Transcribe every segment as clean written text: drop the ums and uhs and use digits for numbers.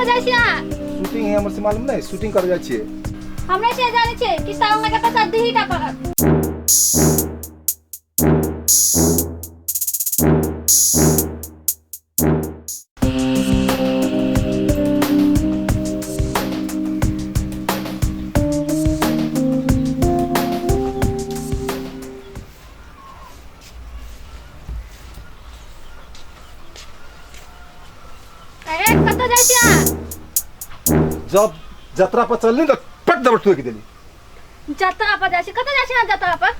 कतऽ जाइ छी अहाँ? शूटिंग है हमर से मालूम नहीं, शूटिंग करे जाइ छियै। हमरा से जानै छियै कि सावन के पैसा दही टा पड़त। अरे कतऽ जाइ छी अहाँ? जब जतरा पर चलली तऽ पट दबड़ ठोकि देली। जतरा पर जाइ छी? कतऽ जाइ छी अहाँ जतरा पर?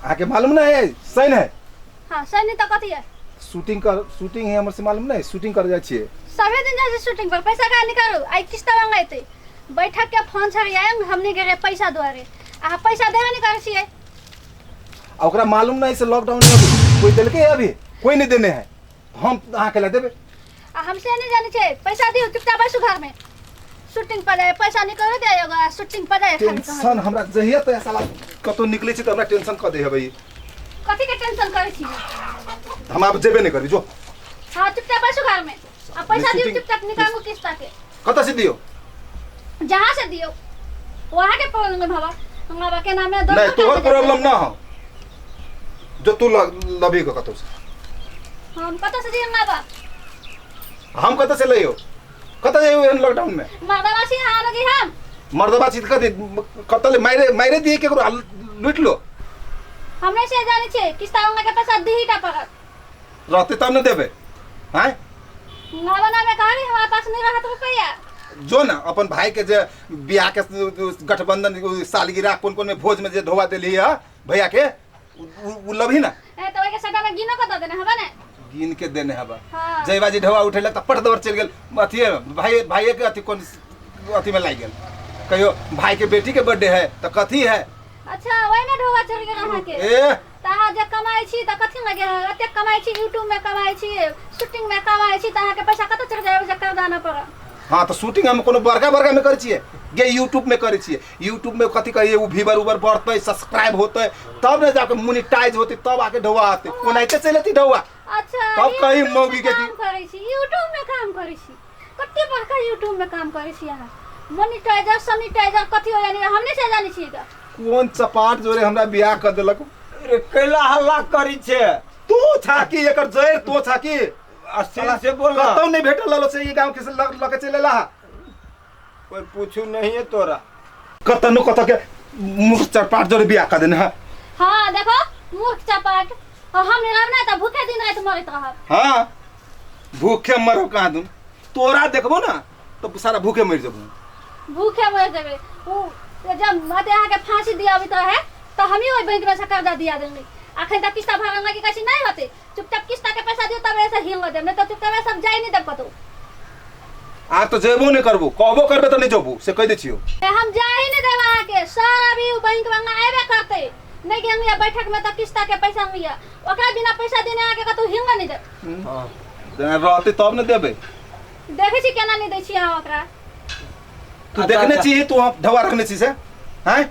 अहाँके मालूम नहीं है, सही है। हाँ, सही तऽ कथी है? शूटिंग कर, शूटिंग है हमर से मालूम नहीं, शूटिंग करे जाइ छियै। सभे दिन जाइ छी शूटिंग पर, पैसा कहाँ निकालू? आइ किस्ता मंगाइते बैठक के फोन छरियाए हमनी के पैसा दुआरे, अहाँ पैसा देबे नहीं करै छियै। आ ओकरा मालूम नहीं से लॉकडाउन में अभी कोई देलकै है, अभी कोई नहीं देने है, हम अहाँके ला देबै। आ हमसे नहीं जानै छियै, पैसा दियौ, चुपचाप बैसू घर में। शूटिंग पर जाए पैसा निकालो दे एगो शूटिंग पर जाए खाली कहत। टेंशन हमरा जहिया तहिया साला कतौ निकलै छी तऽ हमरा टेंशन कऽ दै हबै। कथी के टेंशन करै छी? हम आब जेबे नहीं करबी, जो। हाँ, चुपचाप बैसू घर में आ पैसा दियौ, चुपचाप निकालू किस्ता के। कतऽ से दियौ? जहाँ से दियौ वहाँ के प्रॉब्लम हवा हमरा के नाम में। नहीं, तोहर प्रॉब्लम ना हो, जो तू लबी के कतौ से। हम कतऽ से दियौ बाबा? हम कतऽ से लइयो? कतऽ जाइयो एहन लॉकडाउन में? मर्दवा छी अहाँ लगे हम। मर्दवा छी तऽ कथी कतऽ ले मारे मारे दिए केकरो आ लूटि लो। हमरे से जानै छियै किस्ता के पैसा दही टा पड़त। रहते तब ने देबै। आँय नवना में कहली हमारे पास नहीं रहत रुपया। जो ना अपन भाई के जे बियाह के गठबंधन सालगिरह कोन कोन में भोज में जे ढोवा देली है भैया के, उ लभी ना। ए तो ओइ के सटा में गिनो के दऽ देने हबा ने। गिन के देने हबा। हाँ। जयबाजी ढोवा उठेलक तऽ पट दौड़ चलि गेल अथिए भाई, भाइये के अथी कोन अथी में लागि गेल। कहियो भाई के बेटी के बर्थडे है तऽ कथी है। अच्छा, ओहि में ढोवा चढ़ गेल अहाँ के। ए तऽ अहाँ जे कमाइ छी तऽ कथी लगे है? एतेक कमाइ छी, यूट्यूब में कमाइ छी, शूटिंग में कमाइ छी, तऽ अहाँके पैसा कतऽ चढ़ जाय जे कर्जा न पड़त? हाँ, तऽ शूटिंग हम कोनो बड़का बड़का में करै छियै गे, यूट्यूब में करै छियै। यूट्यूब में कथी कहिए, उ व्यूवर उवर बढ़तै, सब्सक्राइब होतै तब ने जाके मोनिटाइज होतै, तब आके ढौआ आते। ओनाहिते चलि एतै ढौआ। अच्छा, तब कही यूट्यूब में मौगी के काम करै छी, यूट्यूब में काम करै छी, कते बड़का यूट्यूब में काम करै छी अहाँ। मोनिटाइजर सनिटाइजर कथी हो जानी हमने से जानी छी का। कोन चपाट जोरे हमरा बियाह कर देलक। रे कैला हल्ला करी छे? तू छाकी एकर जड़, तो छाकी। अस्थिर से बोल। कतौ नहीं भेटल ललो से ई गांव के से लके चले ला। कोई पूछू नहीं है तोरा। कतौ न कतौ के मुख चपाट जोरे बियाह कर देने है। हाँ देखो मूर्ख चपाट, और हम नहीं रहब ना त भूखे दिन रात मरत रहब। हाँ, भूखे मरब कहाँ दून, तोरा देखबो ना तो सारा भूखे मर जबो। भूखे मर जेबे। उ जब मते अहाँ के फांसी दियाबित रहे तो हम ही ओइ बैंक में से कर्जा दिया देंगे। अखन तक किस्ता भरल लगी कছি नहीं होते, चुपचाप किस्ता के पैसा दियो तब ऐसे हिंग देब, नहीं तो चुपचाप सब जाई नहीं देब कतौ। आ तो जेबो नहीं करबो, कहबो करबे तो नहीं जेबो से कह दे छियो। ए, हम जाई नहीं देब अहाँ के, सर अभी उ बैंक में आबे करते नहीं गेंगे बैठक में तो किस्ता के पैसा मिया, ओकरा बिना पैसा देने अहाँ के कतौ हिंग नहीं देब। हां, जेना रहते तब ने देबे। देखै छी केना नहीं दै छी अहाँ ओकरा। तू अच्छा, देखने अच्छा। छी, तू हम ढवा रखने छी से हैं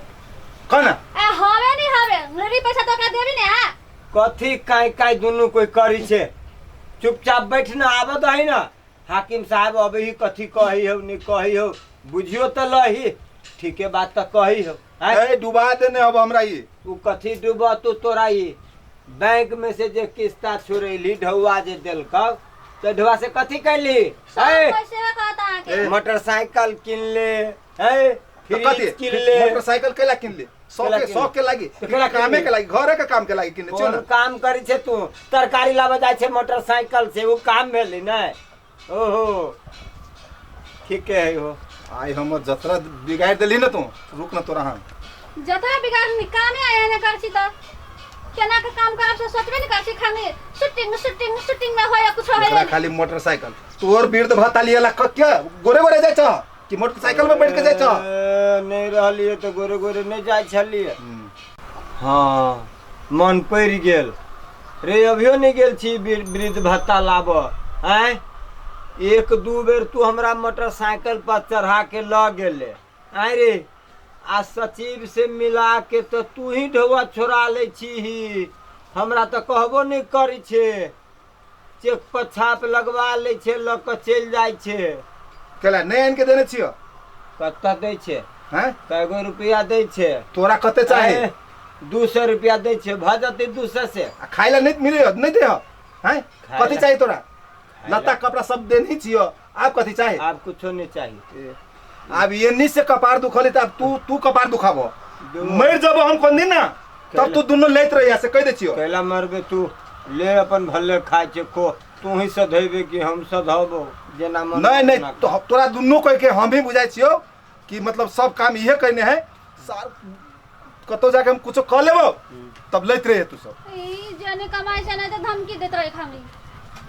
कह ना। ए हवे नहीं हवे, मेरी पैसा तो ओकरा देबी ने। हां कथी काय काय दुनू कोई करी छे? चुपचाप बैठ ना, आबऽ दही ना। हाकिम साहब अबे ही कथी कही हो नहीं कही हो, बुझियो तो लही, ठीके बात तो कही हो। आँय? ए डुबा देने अब हमरा ई। उ कथी डूबा तू तोरा ई बैंक में से जे किस्ता छोड़ेली ढौआ जे देलकौ तो ढौआ से कथी कैली? सब ऐ पैसे कहता अहाँ के। ए, मोटरसाइकिल किन ले, ऐ तो कथी फ्रिज किन ले। मोटरसाइकिल केला किन ले? शौक केला के किन शौक के लागी, तो केला किन कामे ले? के लागी, घरे के काम के लागी किन ले कोन ना। काम करी छे तू? तरकारी लाबे जाइ छे मोटरसाइकिल से, उ काम भेलै नै? ओहो ठीके है हो। आई हमर जतरा बिगाड़ देली ना तू, रुक ना तोरा हम। जतरा बिगाड़ नी कामे आया ने कर छी त केना के काम करब से सोचबे ने कर छी, खाली शूटिंग शूटिंग शूटिंग में होया कुछ होया एकरा नहीं। खाली मोटरसाइकिल तोर वृद्ध भत्ता लिये ला के गोरे गोरे जाइ छ कि मोटरसाइकिल में बैठ के जाइ छ? ए, नहीं रहलियै तऽ गोरे गोरे नहीं जाइ छलियै। हाँ मन पड़ि गेल रे, अभियो नहीं गेल छी वृद्ध भत्ता लाबऽ। आँय एक दू बेर तू हमरा मोटरसाइकिल पर चढ़ा के लऽ गेले। आँय रे, आ सचिव से मिला के तऽ तू ही ढौआ छोड़ा लै छीही, हमरा तऽ कहबो नहि करै छे। चेक पर छाप लगवा लै छे, लऽ कऽ चलि जाइ छे। केला नहि आनि के देने छियो। कत्ता दै छै? हैं? कएगो रुपया दै छै? तोरा कते चाही? 200 रुपया दै छै, भऽ जेतै 200 से। आ खाय ला नहीं मिले, नहीं दे हैं? खाय कथी ला। चाही तोरा? खाय ला। लत्ता कपड़ा सब देनी छियो, आब कथी चाही? आब कुछो नहीं चाहिए। आब एन्नी से कपार दुखली त आब तू तू कपार दुखाबो। दू- मर जब हम कोन दिन ना तब तू दुनू लैत रहिया, से कह दे छियो। कैला मरबे तू? ले अपन भले खाय छै खो, तू ही सधेबे कि हम सधबो? जेना मन नहीं नहीं, तेना। तो तोरा दुनू कह के हम भी बुझाइ छियो कि मतलब सब काम इहे कहने है सार, कतौ जाके हम कुछो कह लेबो तब लैत रहिए तू सब। ई जने कमाई छै नहि तऽ धमकी दैत रहे खाली।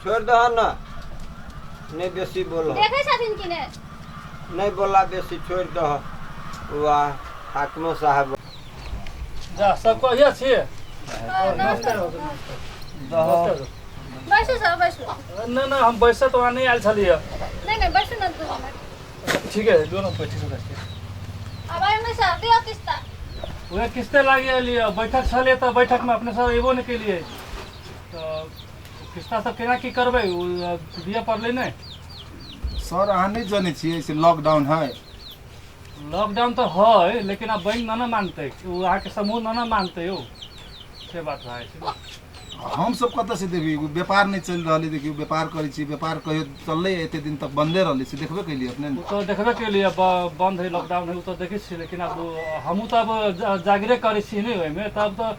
छोड़ दह ना, नहीं बेसी बोलो। देखै छथिन कि नहि? नहीं बोला बेसी, छोड़ दह। वाह हाकिमो साहब। जा सब कहिया छियै? नमस्ते। दह। बैसू सर, बैसू। नहि नहि, हम बैसऽ तऽ वहाँ नहि आयल छलियै। नहि नहि, बैसू ने 2 मिनट। ठीक है, लियौ ने, बैठी सकै छी। आब आइ नहि सर, दियौ किस्ता। उएह किस्ते लागि एलियै, बैठक छलै तऽ बैठकमे अपने सब अयबो नहि केलियै, तऽ किस्ता सब केना की करबै? ओ दिअ पड़लै नहि। सर, अहाँ नहीं जानै छियै से लॉकडाउन है। लॉकडाउन तऽ है, लेकिन आब बैंक न ने मानतै, ओ अहाँके समूह न ने मानतै यौ, से बात भए जाइ छै। हम सब कतऽ से देबी? एगो व्यापार नहीं चलि रहल है। देखियौ, व्यापार करै छी, व्यापार कहियो चललै? एते दिन तक बंदे रहलै, से देखबे कैलियै अपने। ओ तऽ देखबे केलियै, बंद है, लॉकडाउन है, ओ तऽ देखै छियै, लेकिन आब हमहूँ तऽ आब जागरे करै छी नहि ओहिमे, तब तऽ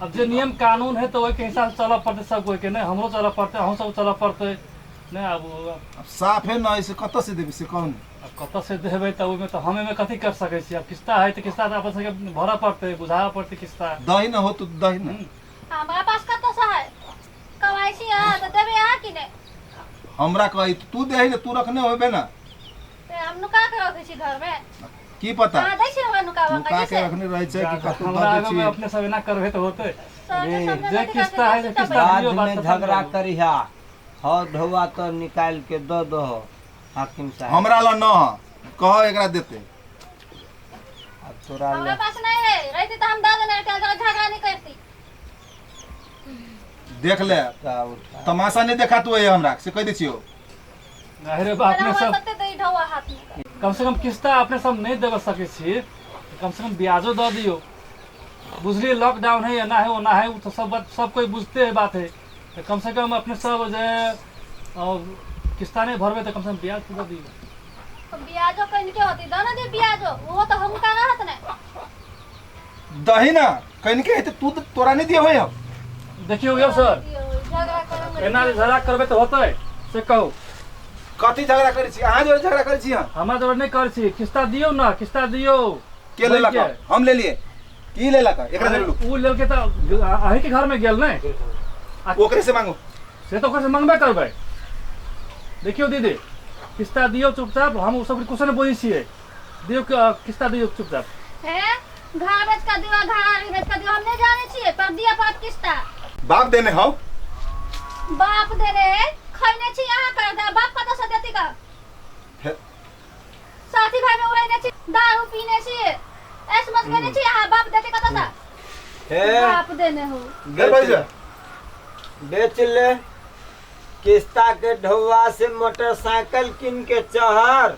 आब जे नियम कानून है तऽ ओहिके हिसाबसँ चलऽ पड़तै सब कोइके, नहि हमरो चलऽ पड़तै, अहूँ सब चलऽ पड़तै नहि आब आब साफे न है, से कतऽ से देबी से कहू ने। आब कतऽ से देबै तऽ ओहिमे तऽ हम एहिमे कथी कर सकै छी? आब किस्ता है तऽ किस्ता तऽ अपन सबके भरऽ पड़तै, बुझाबऽ पड़तै किस्ता। दही न हो तो दही न। हमरा पास कतऽ से है? कमाइ छी अहाँ तऽ देबै अहाँ कि नहि? हमरा कही तू दही ने, तू रखने होबे ना। ते हम नुका के रखै छी घरमे। की पता? अहाँ दै छी हमरा नुका नुका के रखने रहै छै कि कतौ हमरा दऽ दै आगाँमे छी। अपने सब एना करबै तऽ होतै? सर के सामने जे कथी किस्ता है, जे करतै? किस्ता दियौ, बात बादमे खतम झगड़ा करू। करिहा। हौ ढौआ तऽ निकालि के दऽ दहो हाकिम साहब। हमरा ला न ह, कह एकरा देते। आब तोरा हमरा ले पास नहीं है, रहती तऽ हम दऽ देने रहती, अगर झगड़ा नहीं करती। देख ले। उठा उठा। तमाशा नहीं देखा तू हमरा से, कह दै छियौ। अरे बा, अपने हमरा सब कते दै ढौआ हाथ में। कम से कम किस्ता अपने सब नहीं देबे सकै छी, कम से कम ब्याजो दऽ दियौ, बुझलियै? लॉकडाउन है, एना है, ओना है, ओ तऽ सब बात सब कोइ बुझते है बात है, तऽ कम से कम अपने सब जे किस्ता नहि भरबै तऽ कम से कम ब्याज तऽ दऽ दियौ। तो ब्याजो कनिके होती दऽ ने दे ब्याजो, ओहो तऽ हुनका रहत ने। दही ना कनिके हेतै, तू तऽ तोरा नहीं दिए होय हम। देखियौ यौ सर। दियौ, झगड़ा करब? एना जे झगड़ा करबै तऽ होतै से कहू? कथी झगड़ा करै छी? अहाँ जोरे झगड़ा करै छी हम? हमरा जोरे नहि करै छी, किस्ता दियौ ने, किस्ता दियौ। के लेलक? बैंक के। हम लेलिए की लेलक? एकरा से लेलू। ओ लेलकै तऽ अहीँके घरमे गेल नहि? ओकरे से मांगू। से तऽ ओकरासँ मंगबे करबै। देखियौ दीदी, किस्ता दियौ चुपचाप, हम ओ सब कुछो नहि बुझै छियै, दियौ किस्ता दियौ चुपचाप। हे, घर बेच कऽ दियौ, घर बेच कऽ दियौ, हम नहि जानै छियै, पर दिअ पड़त किस्ता। बाप देने हौ। बाप देने है, खैने छी अहाँ कर्जा, बाप कतऽ से देती का? साथी भाई में उड़ैने छी, दारू पीने छी, ऐश मौज केने छी अहाँ, बाप देती कतऽ से? हे। बाप देने हो। दे पैसा। बेच ले किस्ता के ढौआ से मोटरसाइकिल कीन के चहर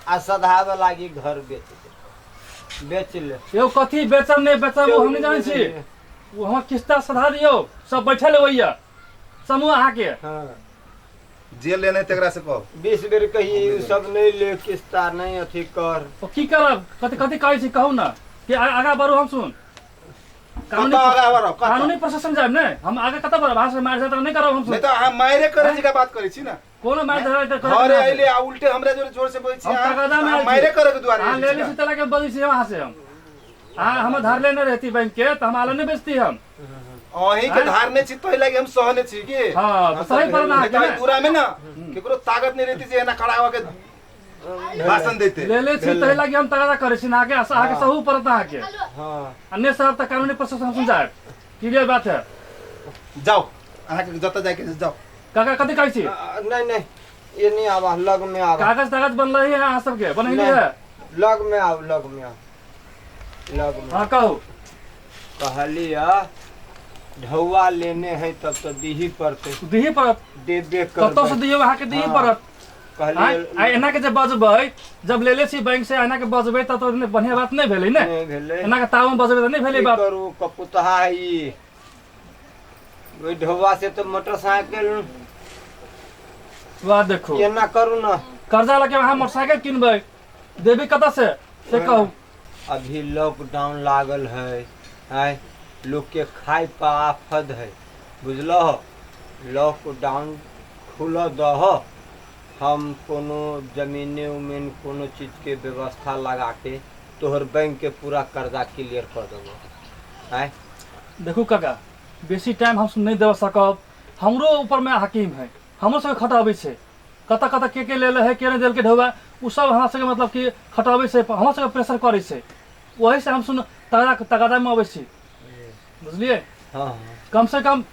आ सधाबे लागी घर बेच दे, बेच ले। यौ, कथी बेचब नहि बेचब ओ हम नहि जानै छी, ओ हमर किस्ता सधा दियौ। सब बैठल है ओहिया समूह अहाँके। हाँ। जे लेने तेकरा से कहो। 20 बेर कहिए, ई सब नहीं ले किस्ता, नहीं अथी कर। ओ की करब? कथी कथी कहै छी कहू ने, कि आगाँ बढ़ू हम सुन कानूनी कतऽ आगाँ बढ़ब, कतऽ? कानूनी प्रशासन जायब ने, हम आगे कतऽ बढ़ब? अहाँ से मारि झगड़ा नहि करब हम नहीं सुन। तो अहाँ मारे करे जी का बात करै छी ना। कोनो मारि झगड़ा करे घरे अइले आ उल्टे हमरा जोरे जोर से बोलै छी। हम अहाँ तगादा में अहाँ आयल छी। मारे करे के दुआरे अहाँ आयल ले छी ली ना। तला के बजै छी अहाँ से हम, अहाँ हमर धार लेने रहती बैंक के तऽ हम आलो नहि बेचती हम। अहीं के धारने छी तहि लागि हम सहने छी की। हाँ, तऽ सही पर ना। नहीं तो एहि दूरा में ना केकरो ताकत नहीं रहती जे एना खड़ा होके भाषण देते। ले ले छी तहि लागि हम तगादा करै छी अहाँके, अहाँके सहू पड़त अहाँके। हाँ। अन्य साहब तऽ कानूनी प्रोसेस हम जायब, क्लियर बात है। जाओ, अहाँके जतऽ जाइके छै जाओ। काका, कथी कहै छी? नहीं नहीं, ये नहीं आवा, लग में आवा। कागज तागज बनल है अहाँ सबके बनैली नहीं। है? लग में आओ, लग में आओ, लग में। हाँ, कहू। कहलिया ढौआ लेने है तब तो दीही पड़ते। दिही पड़त। देबे कतौ से करबै। दियौ, अहाँके दिही हाँ। पड़त। कहलियै आ एना के जे बजबै, जब लेले छी बैंक से, एना के बजबै तब तऽ बढ़िया बात नहि भेलै ने। नहि भेलै। एना के ताव में बजबै तऽ नहि भेलै की बात। करू, कपुतहा है ई। ओहि ढोबा से तऽ मोटरसाइकिल। वाह, देखू। एना करू ने। कर्जा लके अहाँ मोटरसाइकिल किनबै, देबै कतऽ से, से कहू। अभी लॉकडाउन लागल है, आँय, लोकके खाय पर आफत है, बुझलहो? लॉकडाउन खुलऽ दहो, हम कोनो जमीने उमीन कोनो चीजके व्यवस्था लगाके तोहर बैंकके पूरा कर्जा क्लियर कऽ देबो, आँय। देखू काका, बेसी टाइम हम नहि देबऽ सकब। हमरो ऊपरमे हकीम है, हमरो सबके खटाबै छै। कतऽ कतऽ के के लेले है, के नहि देलकै ढौआ, ओ सब हमरा सबके मतलब कि खटाबै छै, हमरा सबके प्रेशर करै छै। ओही से हम सुन तगादामे अबै छी, बुझलियै? हँ। कम से कम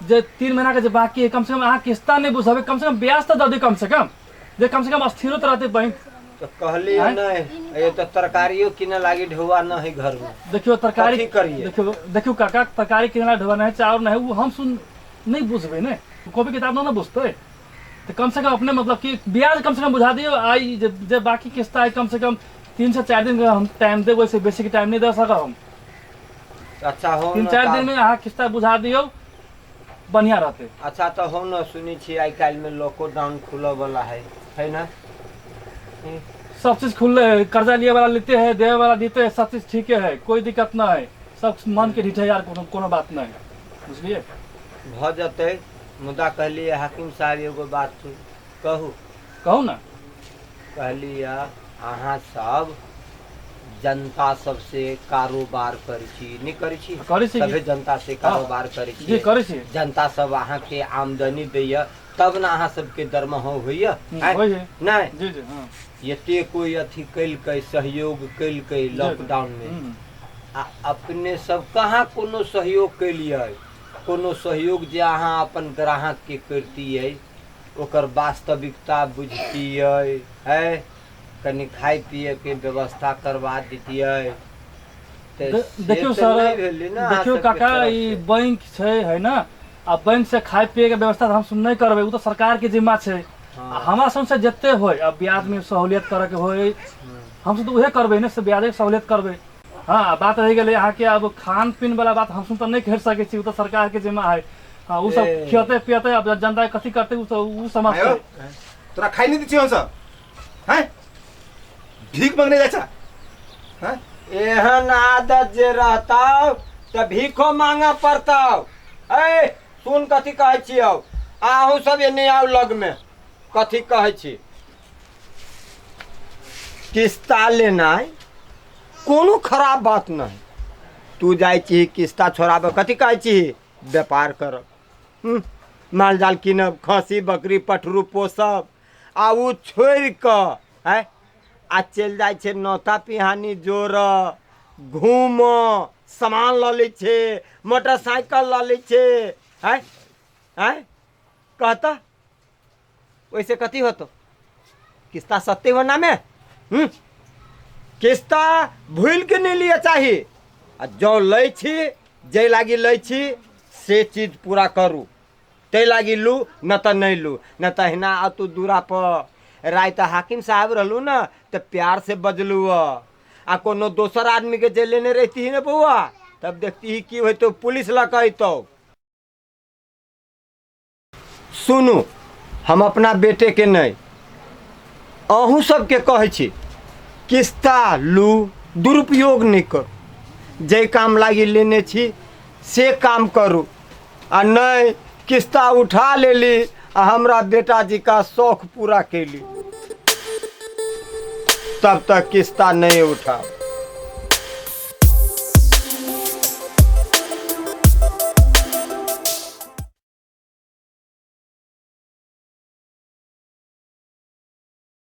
जे 3 महीना के जे बाकी है, कम से कम अहाँ किस्ता नहि बुझाबै, कम से कम ब्याज तऽ दऽ दियौ, कम से कम जे कम से कम स्थिरो तऽ रहतै बैंक। तऽ कहलियै। आँय? नहि, ये तऽ तरकारियो किने लागी ढौआ नहि है घरमे। देखियौ, तरकारी कथी करियै? देखियौ, देखियौ काका, तरकारी किनला ढोबा नहि, चाउर नहि, ओ हम सुन नहि बुझबै ने, कॉपी किताब नहि ने बुझतै। तऽ कम से कम अपने मतलब कि ब्याज कम से कम बुझा दियौ। आइ जे जे बाकी किस्ता है, कम से कम 3 से 4 दिन हम टाइम देब, ओहिसँ बेसीके टाइम नहि दऽ सकब हम। अच्छा हो। तीन ने चारि दिनमे अहाँ किस्ता बुझा दियौ, बढ़िआँ रहतै। अच्छा तऽ हो ने, सुनै छियै आइ काल्हिमे लॉकडाउन खुलऽ वाला है, है ना? सब चीज खुलले है, कर्जा लिए वाला लेते है, देवे वाला देते है, सब चीज ठीके है, कोई दिक्कत ना है। सब मन के ढीठे यार, कोनो कोनो बात नहीं, बुझलिए? भऽ जेतै, मुदा कहलियै हाकिम साहब, एगो बात कहू? कहू ने। कहलियै, अहाँ सब जनता सबसे कारोबार करै छी, नहि करै छी? करै छी। सभे जनता से कारोबार करै छी। करै छी। जनता सब अहाँके आमदनी दैया तब ने अहाँ सबके दरमाहा होइया। आँय? होइ है। नहि? जी जी हाँ। एते कोइ अथी केलकै, सहयोग केलकै लॉकडाउन मे, आ अपने सब कहाँ कोनो सहयोग केलियै? कोनो सहयोग जे अहाँ अपन ग्राहकके करतियै, ओकर वास्तविकता बुझतियै है, कनि खाय पियके व्यवस्था करवा दितियै तऽ से देखियौ तऽ सर, नहि भेलै ने अहाँ देखियौ सबके काका, तरफ ई से। बैंक छै, है ने? आ बैंक से खाय पिए के व्यवस्था तऽ हम नहि करबै, ओ तऽ सरकार के जिम्मा छै। आ हमरा सबसे जते होय, अब ब्याज में सहूलियत करे के होय, हमसब तऽ उहे करबै ने, से ब्याजे के सहूलियत करबै। हाँ, बात रहि गेलै अहाँके अब खान पीन वाला बात, हमसब तऽ नहि खेल सकै छी, ओ तऽ सरकार के जिम्मा है। हाँ, ओ सब ए। खियते पियते, अब जनता के कथी करते, ओ सब ओ आयो समझते। तोरा खाइ नहि दै छियौ हमसब? हैं, भीख मांगने जाइ छ? हैं? एहन आदत जे रहतौ तऽ भीखो मांगऽ पड़तौ। ए सुन, कथी कहै छियौ, अहूँ सब एने आउ लगमे। कथी कहै छी, किस्ता लेनाइ कोनो खराब बात नहि। तू जाइ छी किस्ता छोड़ाबऽ, कथी कहै छी, व्यापार करब, माल जाल कीनब, खस्सी बकरी पठरू पोसब, आ ओ छोड़ि कऽ आँय आ चलि जाइ छै नौता पिहानी जोड़ऽ, घूमऽ, सामान लऽ लै छै, मोटरसाइकिल लऽ लै छै। आँय आँय, कहतऽ ओहिसँ कथी होतो? किस्ता सत्ते हो नामे। किस्ता भूलि के नहि लिअ चाही, आ जँ लै छी, जाहि लागी लै छी से चीज पूरा करू, ताहि लागी लू, न तऽ नहि लू। न तऽ अहिना अतु दूरापर राति हाकिम साहब रहलू ने तऽ प्यार से बजलू, आ कोनो दोसर आदमीके जे लेने रहिती ने बौआ, तब देखती की होइतौ, पुलिस लऽ कऽ अयतौ। सुनू, हम अपना बेटेके नहि, अहूँ सबके कहै छी, किस्ता लू, दुरुपयोग नहि करू। जाहि काम लागी लेने छी से काम करू, आ नहि किस्ता उठा लेली आ हमरा बेटा जी का शौक पूरा कैली, तब तक किस्ता नहीं उठाओ।